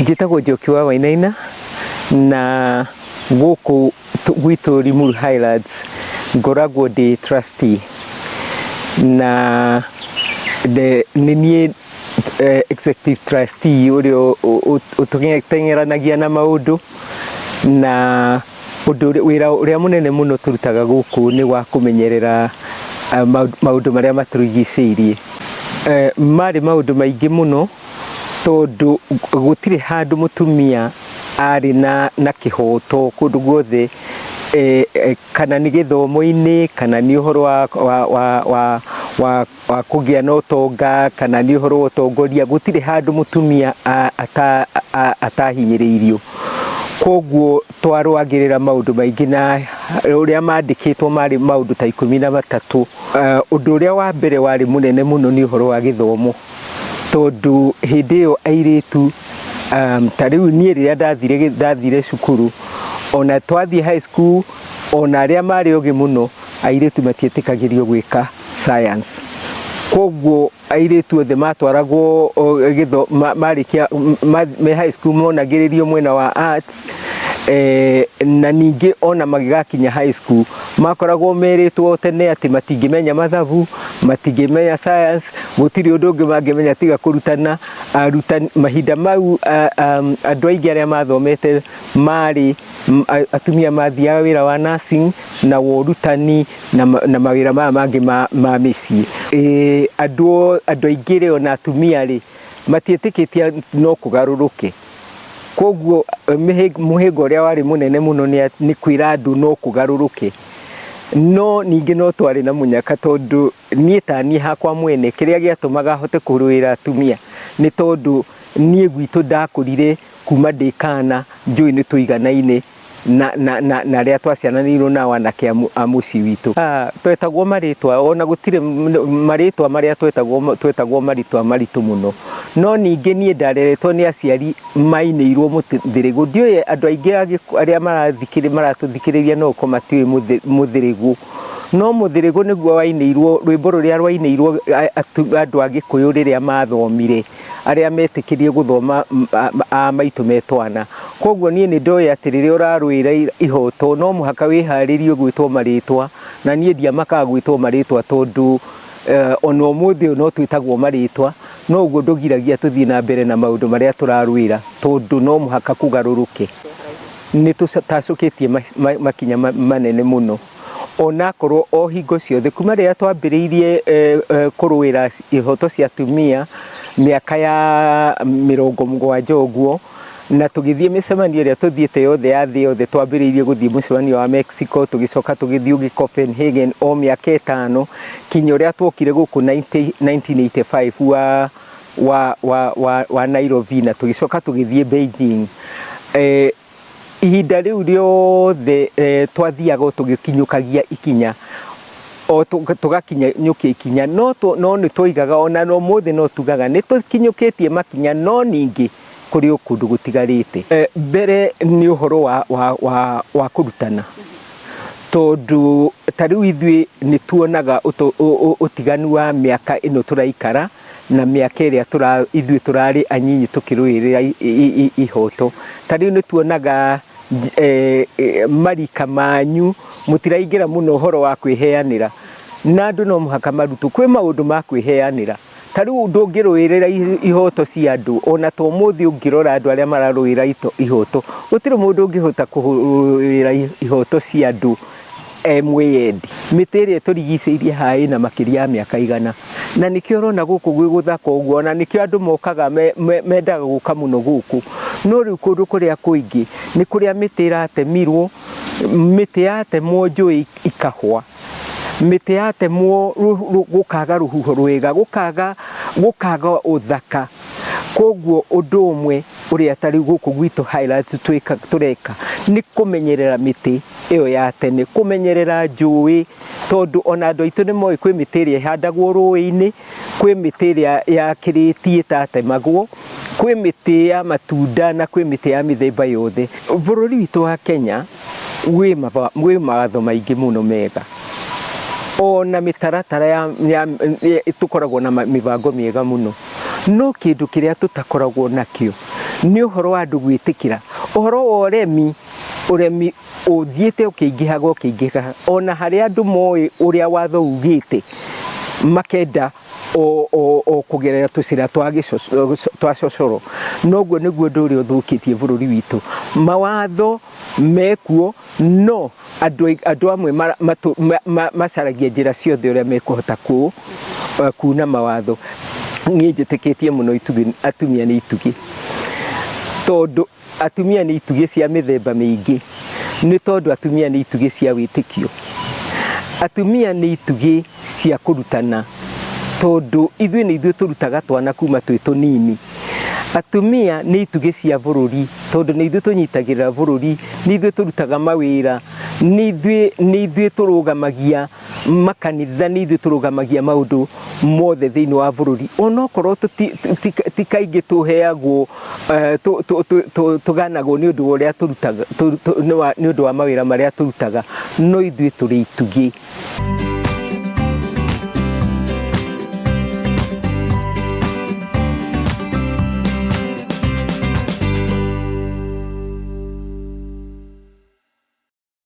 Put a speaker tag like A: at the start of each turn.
A: Njĩtagwo Njoki wa Wainaina na gũkũ gwitũ Limuru Highlands ngoragwo ndĩ trustee na nĩ niĩ executive trustee ũrĩa ũtũteng'eranagia na maũndũ na ũndũ wĩra ũrĩa mũnene mũno tũrutaga gũkũ nĩ wa kũmenyerera maũndũ marĩa matũrigicĩirie. Marĩ maũndũ maingĩ mũno tondũ gũtirĩ handũ mũtumia arĩ na kĩhoto kũndũ guothe, kana nĩ gĩthomo-inĩ, kana nĩ ũhoro wa kũgĩa na ũtonga, kana nĩ ũhoro wa ũtongoria, gũtirĩ handũ mũtumia atahinyĩrĩirio. Koguo twarũagĩrĩra maũndũ maingĩ na ũrĩa mandĩkĩtwo marĩ maũndũ ta 13. Ũndũ ũrĩa wa mbere warĩ mũnene mũno nĩ ũhoro wa gĩthomo, tondũ hĩndĩ ĩyo airĩtu, ta rĩu niĩ rĩrĩa ndathire cukuru, ona twathiĩ high school, ona arĩa marĩ ogĩ mũno, airĩtu matietĩkagĩrio gwĩka science. Koguo airĩtu othe matwaragwo marĩkia me high school monagĩrĩrio mwena wa arts, na ningĩ ona magĩgakinya high school makoragwo merĩtwo tene atĩ matingĩmenya mathabu, matingĩmenya science, gũtirĩ ũndũ ũngĩ mangĩmenya tiga kũrutana. Arutani mahinda mau, andũ aingĩ arĩa mathomete marĩ atumia mathiaga wĩra wa nursing na wa ũrutani na mawĩra maya mangĩ ma mĩciĩ. Andũ aingĩ rĩ, ona atumia rĩ, matiĩtĩkĩtie no kũgarũrũke. Koguo mũhĩnga ũrĩa warĩ mũnene mũno nĩ kwĩra andũ no kũgarũrũke. No ningĩ no twarĩ na mũnyaka, tondũ niĩ ta niĩ hakwa mwene, kĩrĩa gĩatũmaga hote kũrũĩra atumia nĩ tondũ niĩ gwitũ ndakũrire kuma ndĩ kana njũĩ nĩ tũiganaine na arĩa twaciaranĩirwo nao anake a mũciĩ witũ. Twetagwo marĩtwa, ona gũtirĩ marĩtwa marĩa twetagwo, twetagwo marĩtwa maritũ mũno. No ningĩ niĩ ndareretwo nĩ aciari mainĩirwo mũthĩrĩgũ. Ndiũĩ andũ aingĩ arĩa maratũthikĩrĩria no ũkorwo matiũĩ mũthĩrĩgũ. No mũthĩrĩgũ nĩguo wainĩirwo, rwĩmbo rũrĩa rwainĩirwo andũ a Gĩkũyũ rĩrĩa mathomire, arĩa metĩkĩrie gũthoma a maitũ me twana. Koguo niĩ nĩ ndoĩ atĩ rĩrĩa ũrarũĩra ihoto no mũhaka wĩharĩrie gwĩtwo marĩtwa, na niĩ ndiamakaga gwĩtwo marĩtwa tondũ ona ũmũthĩ ũyũ no twĩtagwo marĩtwa, no ũguo ndũgiragia tũthiĩ na mbere na maũndũ marĩa tũrarũĩra, tondũ no mũhaka kũgarũrũke. Nĩ tũtacũkĩtie makinya manene mũno, onakorwo o hingo ciothe kuma rĩrĩa twambĩrĩirie kũrũĩra ihoto cia atumia mĩaka ya 70 ũguo, na tũgĩthiĩ mĩcemanio ĩrĩa tũthiĩte yothe ya thĩ yothe. Twambĩrĩirie gũthiĩ mũcemanio wa Mexico, tũgĩcoka tũgĩthiĩ ũngĩ Copenhagen o mĩaka 5, kinya ũrĩa twokire gũkũ 1985 wa Nairobi, na tũgĩcoka tũgĩthiĩ Beijing. Ihinda rĩu rĩothe twathiaga o tũgĩkinyũkagia ikinya, o tũgakinyũkia ikinya, no nĩ twoigaga, ona no ũmũthĩ no tugaga nĩ tũkinyũkĩtie makinya, no ningĩ kũrĩ o kũndũ gũtigarĩte. Mbere nĩ ũhoro wa kũrutana, tondũ ta rĩu ithuĩ nĩ tuonaga ũtiganu wa mĩaka ĩno tũraikara na mĩaka ĩrĩa ithuĩ tũrarĩ anyinyi tũkĩrũĩrĩra ihoto. Ta rĩu nĩ tuonaga marika manyu mũtiraingĩra mũno ũhoro wa kwĩheanĩra, na andũ no mũhaka marutwo kwĩ maũndũ ma kwĩheanĩra. Ta rĩu ndũngĩrũĩrĩra ihoto cia andũ, ona to ũmũthĩ ũngĩrora andũ arĩa mararũĩra ihoto, gũtirĩ mũndũ ũngĩhota kũrũĩra ihoto cia andũ e mwĩyendi. Mĩtĩ ĩrĩa ĩtũrigicĩirie haha ĩna makĩria ya mĩaka 100, na nĩkĩo ũrona gũkũ gwĩ gũthaka ũguo, ona nĩkĩo andũ mokaga mendaga gũka mũno gũkũ. No rĩu kũndũ kũrĩa kũingĩ nĩ kũrĩa mĩtĩ ĩratemirwo, mĩtĩ yatemwo njũĩ ikahwa, mĩtĩ yatemwo gũkaga rũhuho rwega, gũkaga ũthaka. Koguo ũndũ ũmwe ũrĩa ta rĩu gũkũ gwitũ Highlands tũreka nĩ kũmenyerera mĩtĩ ĩyo ya tene, kũmenyerera njũĩ, tondũ ona andũ aitũ nĩ moĩ kwĩ mĩtĩ ĩrĩa ĩhandagwo rũĩ-inĩ, kwĩ mĩtĩ ĩrĩa ya kĩrĩti ĩtatemagwo, kwĩ mĩtĩ ya matunda na kwĩ mĩtĩ ya mĩthemba yothe. Bũrũri witũ wa Kenya wĩ mawatho maingĩ mũno mega, ona mĩtaratara ya tũkoragwo na mĩbango mĩega mũno, no kĩndũ kĩrĩa tũtakoragwo nakĩo Nĩ ũhoro wa andũ gwĩtĩkĩra ũhoro wa ũremi, ũremi ũthiĩte ũkĩingĩhaga ũkĩingĩhaga, ona harĩa andũ moĩ ũrĩa watho ugĩte makenda o, o, o kũgerera tũcĩra twa gĩco- twa cocoro. Noguo nĩguo ũndũ ũrĩa ũthũkĩtie bũrũri witũ. Mawatho mekuo no andũ andũ amwe mara- matũ- ma- ma- macaragia njĩra ciothe ũrĩa mekũhota kũ kuna mawatho. Niĩ njĩtĩkĩtie mũno itugĩ, atumia nĩ itugĩ, tondũ atumia nĩ itugĩ cia mĩthemba mĩingĩ, nĩ tondũ atumia nĩ itugĩ cia wĩtĩkio, atumia nĩ itugĩ cia kũrutana, tondũ ithuĩ nĩ ithuĩ tũrutaga twana kuma twĩ tũnini. Atumia nĩ itugĩ cia bũrũri, tondũ nĩ ithuĩ tũnyitagĩrĩra bũrũri, nĩ ithuĩ tũrutaga mawĩra, nĩ ithuĩ nĩ ithuĩ tũrũgamagia makanitha, nĩ ithuĩ tũrũgamagia maũndũ mothe thĩinĩ wa bũrũri. Onokorwo ti kaingĩ tũheagwo tũganagwo nĩ ũndũ wa ũrĩa tũrutaga, nĩ ũndũ wa mawĩra marĩa tũrutaga, no ithuĩ tũrĩ itugĩ.